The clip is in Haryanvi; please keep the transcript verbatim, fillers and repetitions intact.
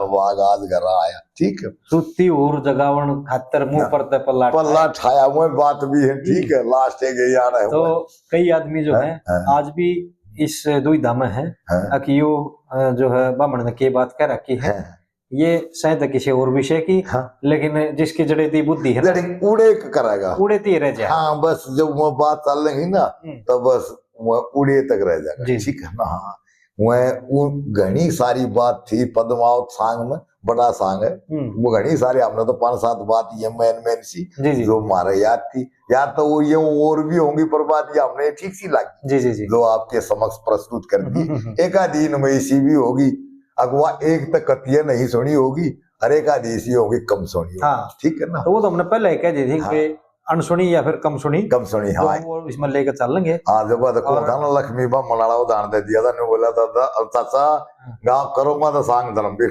भाग आज घर आया, ठीक है। सूती हूर जगावण खातर मुंह हाँ। पर ते पल्ला पल्ला ठाया हुआ बात भी है, ठीक है। लास्ट एक ये आ रहा है तो कई आदमी जो हाँ, है हाँ। आज भी इस दुविधा में है हाँ, कि यो अ, जो है बामण ने के बात कह रखी है, हाँ, ये शायद किसी और विषय की, हाँ। लेकिन जिसकी जड़े दी बुद्धि है ना, जड़ी उड़े क करेगा। उड़े ती रह जाए। हाँ, बस जब वो बात चल रही ना, हम्म। तो बस वो उड़े तक रह जाएगा, जी। ठीक है ना। हाँ, वह वो घणी सारी बात थी पद्मावत सांग में, बड़ा सांग है। हम्म, वो घणी सारी, हमने तो पांच सात बात ये मेन मेन सी जी जी जो मारे याद थी, याद तो वो ये और भी होंगी, पर बात ये हमने ठीक सी लगी, जी जी जी जो आपके समक्ष प्रस्तुत कर दी। हम्म, हम्म, हम्म। एक आधी इनमें इसी भी होगी, अगवा एक तक कतिया नहीं सुनी होगी, और एक आधी इसी होगी कम सुनी होगी, हाँ। ठीक है ना। तो वो तो हमने पहले ही कह दी थी हाँ। कि अनसुनी या फिर कम सुनी, कम सुनी, तो हाँ। वो इसमें लेकर चलेंगे। हाँ, जब बात कौन और था ना, लक्ष्मी बा मनाड़ा उदाहरण दे दिया था, ने बोला था, था, अब चाचा हाँ। गाँव करूंगा तो सांग धर्म भी